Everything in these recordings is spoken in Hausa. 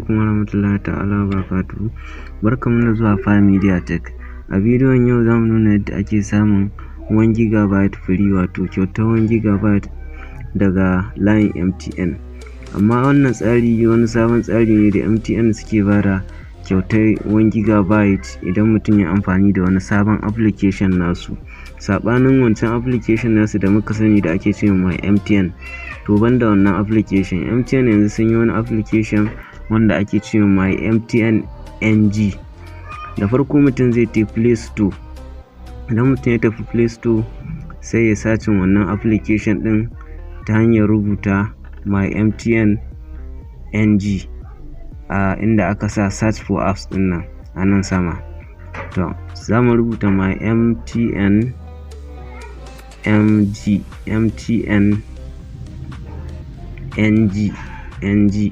Alaikum warahmatullahi ta'ala wabarakatuhu. Barkanmu da zuwa Pi Media Tech. A bidiyon yau za mu nuna yadda ake samun 1 GB free, wato kyautar 1 GB daga layin MTN. Amma wannan tsari wani sabon tsari ne da MTN suke bada kyautar 1 GB idan mutum ya amfani da wani sabon application nasu. Saɓanin wancan application nasu da muka sani da ake ce ma MTN. To, banda wannan application, MTN yanzu sun yi wani application wanda ake ce ma MTN NG. Da farko mutum zai tafi Play Store. Idan mutum ya tafi Play Store, sai ya searching wannan application ɗin ta hanyar rubuta My MTN NG a inda aka sa "search for apps" ɗin nan a nan sama. To, za mu rubuta My MTN MG, MTN NG, NG.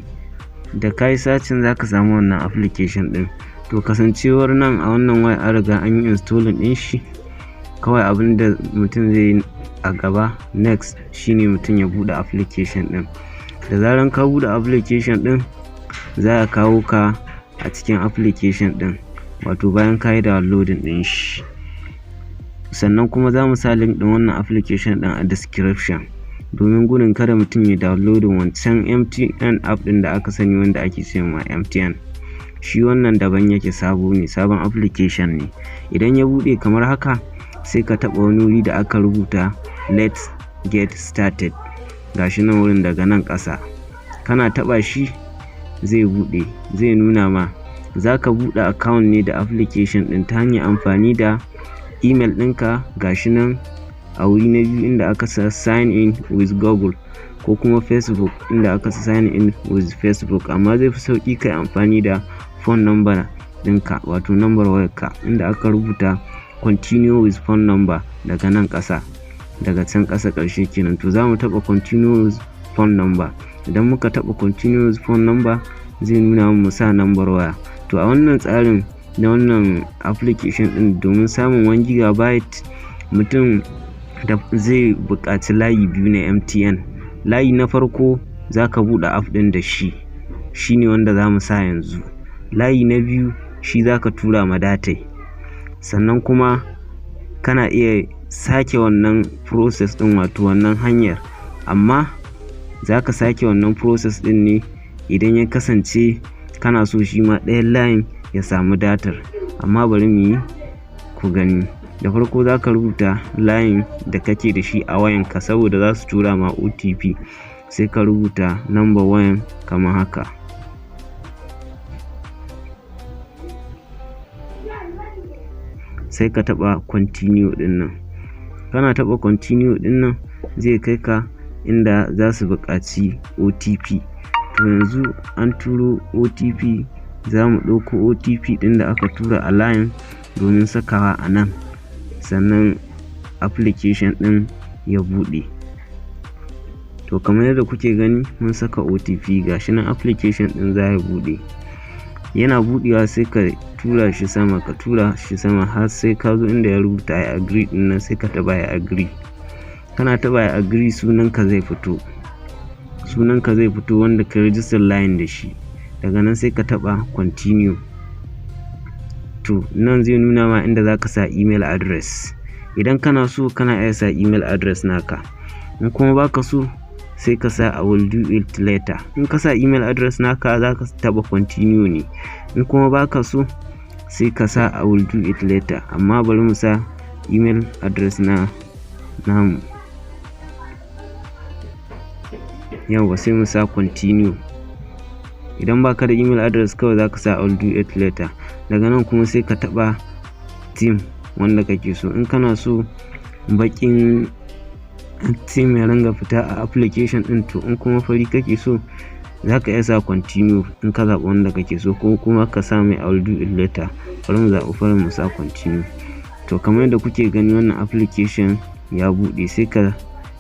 Da ka yi searching, za ka samu wannan application ɗin. To, kasancewar nan a wannan waya an riga an yi installing ɗin shi, kawai abin da mutum zai yi a gaba next shine mutum ya buɗe application ɗin. Da zaran ka buɗe application ɗin, za a kawo ka a cikin application ɗin, wato bayan ka yi downloading ɗin shi. Sannan kuma za mu sa link ɗin wannan application ɗin a description domin gudun kada mutum ya downloading wancan MTN app ɗin da aka sani wanda ake ce ma MTN. Shi wannan daban yake, sabo ne, sabon application ne. Idan ya buɗe kamar haka, sai ka taɓa wani wuri da aka rubuta "Let's get started". Gashi nan wurin daga nan ƙasa. Kana taɓa shi, zai buɗe, zai nuna ma za ka buɗe account ne da application ɗin ta hanyar amfani da email ɗinka, gashi nan a wuri na biyu inda aka sa "Sign in with Google", ko kuma Facebook inda aka sa "Sign in with Facebook". Amma zai fi sauƙi kai amfani da phone number ɗinka, wato number wayarka, inda aka rubuta "Continue with phone number" daga nan ƙasa, daga can ƙasa ƙarshe kenan. To, za mu taɓa "Continue with phone number". Idan muka taɓa "Continue with phone number", zai nuna mu sa number waya. To, a wannan tsarin na wannan application ɗin, domin samun 1 gigabyte, mutum da zai buƙaci layi biyu na MTN. Layi na farko za ka buɗe app ɗin da shi, shine wanda za mu sa yanzu. Layi na biyu shi za ka tura ma data. Sannan kuma kana iya sake wannan process ɗin, wato wannan hanyar, amma za ka sake wannan process ɗin ne idan ya kasance kana so shi ma ɗayan layin ya samu datar. Amma bari mu yi ku gani. Da farko za ka rubuta layin da kake da shi a wayanka saboda za su tura ma OTP. Sai ka rubuta number wayan kamar haka. Sai ka taɓa "Continue" ɗin nan. Kana taɓa "Continue" ɗin nan, zai kai ka inda za su buƙaci OTP. To, yanzu an turo OTP, za mu ɗauko OTP ɗin da aka tura a layin domin sakawa a nan, sannan application ɗin ya buɗe. To, kamar yadda kuke gani, mun saka OTP, gashi nan application ɗin za ya buɗe. Yana buɗewa, sai ka tura shi sama, ka tura shi sama har sai ka zo inda ya rubuta "I agree" ɗin nan, sai ka taɓa "I agree". Kana taɓa "I agree", sunanka zai fito. Sunanka zai fito wanda ka register line da shi. Daga nan sai ka taɓa "Continue". To, nan zai nuna ma inda za ka sa email address. Idan kana so, kana iya sa email address naka. In kuma baka so, sai ka sa "I will do it later". In ka sa email address naka, za ka taɓa "Continue" ne. In kuma baka so, sai ka sa "I will do it later". Amma bari mu sa email address na namu. Yauwa, sai mu sa "Continue". Idan baka da email address, kawai za ka sa "I will do it later". Daga nan kuma sai ka taɓa theme wanda kake so. In kana so baƙin theme ya ringa fita a application ɗin, to in kuma fari kake so, za ka iya sa "Continue" in ka zaɓi wanda kake so, ko kuma ka sa mai "I will do it later". Bari mu zaɓi farin, mu sa "Continue". To, kamar yadda kuke gani, wannan application ya buɗe. Sai ka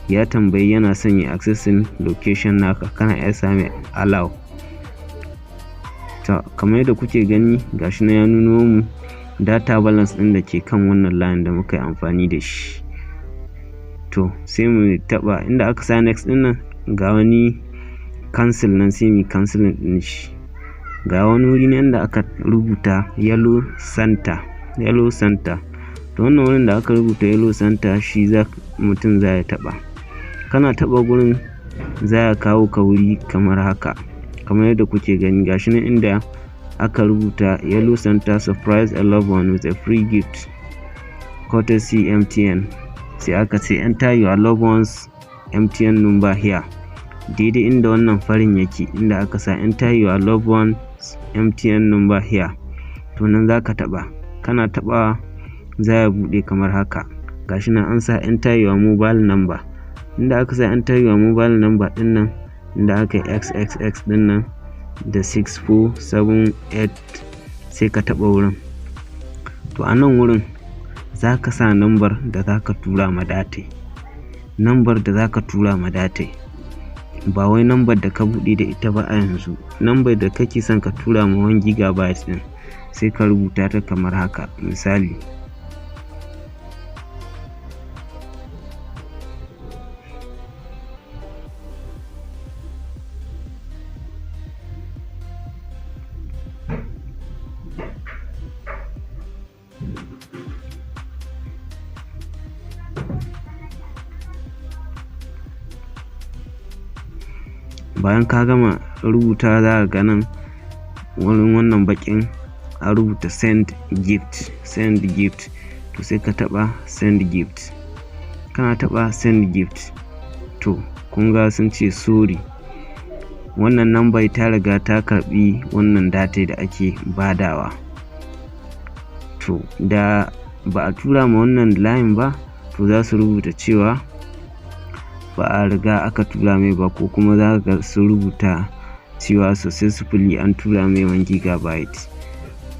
ya tambayi yana son ya accessing location naka, kana iya sa mai "Allow". To, kamar yadda kuke gani, gashi nan ya nuno mu data balance ɗin da ke kan wannan line da muka yi amfani da shi. To, sai mu taɓa inda aka sa "Next" ɗin nan, ga wani cancel nan, sai mu cancelling ɗin shi. Ga wani wuri nan da aka rubuta Yellow Center, Yellow Center. To, wannan wurin da aka rubuta Yellow Center, shi za mutum za ya taɓa. Kana taɓa gurin, za ya kawo ka wuri kamar haka, kamar yadda kuke gani. Gashi nan inda aka rubuta "Yellow Center, surprise a loved one with a free gift courtesy MTN". Sai aka ce "Enter your loved one's MTN number here". Daidai inda wannan farin yake, inda aka sa "Enter your loved one's MTN number here", to nan za ka taɓa. Kana taɓawa, za ya buɗe kamar haka. Gashi nan an sa "Enter your mobile number". Inda aka sa "Enter your mobile number" ɗin nan, inda aka yi XXX ɗin nan da 6478, sai ka taɓa wurin. To, a nan wurin za ka sa nambar da za ka tura ma data, nambar da za ka tura ma data, ba wai nambar da ka buɗe da ita ba a yanzu, nambar da kake son ka tura ma 1 gigabyte ɗin. Sai ka rubuta ta kamar haka, misali. Bayan ka gama rubuta, za ka ga nan wurin wannan baƙin a rubuta "Send gift", "Send gift". To, sai ka taɓa "Send gift". Kana taɓa "Send gift", to kun ga sun ce "Sorry, wannan number ta riga ta karɓi wannan data da ake badawa". To, da ba a tura ma wannan layin ba, to za su rubuta cewa ba a riga aka tura mai ba, ko kuma za ka ga sun rubuta cewa successfully an tura mai 1 gigabyte.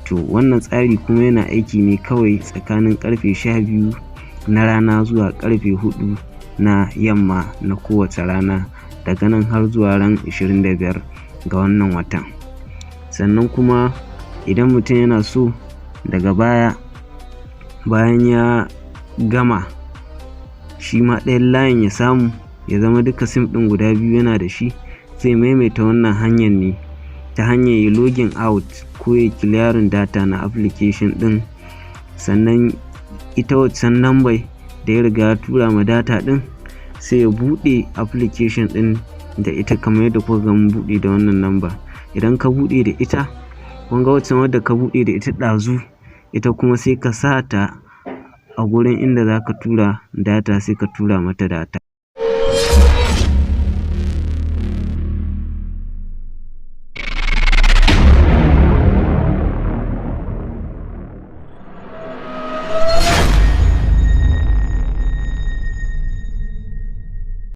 To, wannan tsari kuma yana aiki ne kawai tsakanin karfe 12 na rana zuwa karfe 4 na yamma na kowace rana, daga nan har zuwa ran 25 ga wannan watan. Sannan kuma idan mutum yana so daga baya, bayan ya gama, shi ma ɗayan layin ya samu ya zama duka sim ɗin guda biyu yana da shi, zai maimaita wannan hanyar ne ta hanyar yi logging out ko ya clearing data na application ɗin. Sannan ita waccan number da ya riga ya tura ma data ɗin, sai ya buɗe application ɗin da ita, kamar yadda kuka ga mun buɗe da wannan number. Idan ka buɗe da ita, kun ga waccan wadda ka buɗe da ita ɗazu, ita kuma sai ka sa ta a gurin inda za ka tura data, sai ka tura mata data.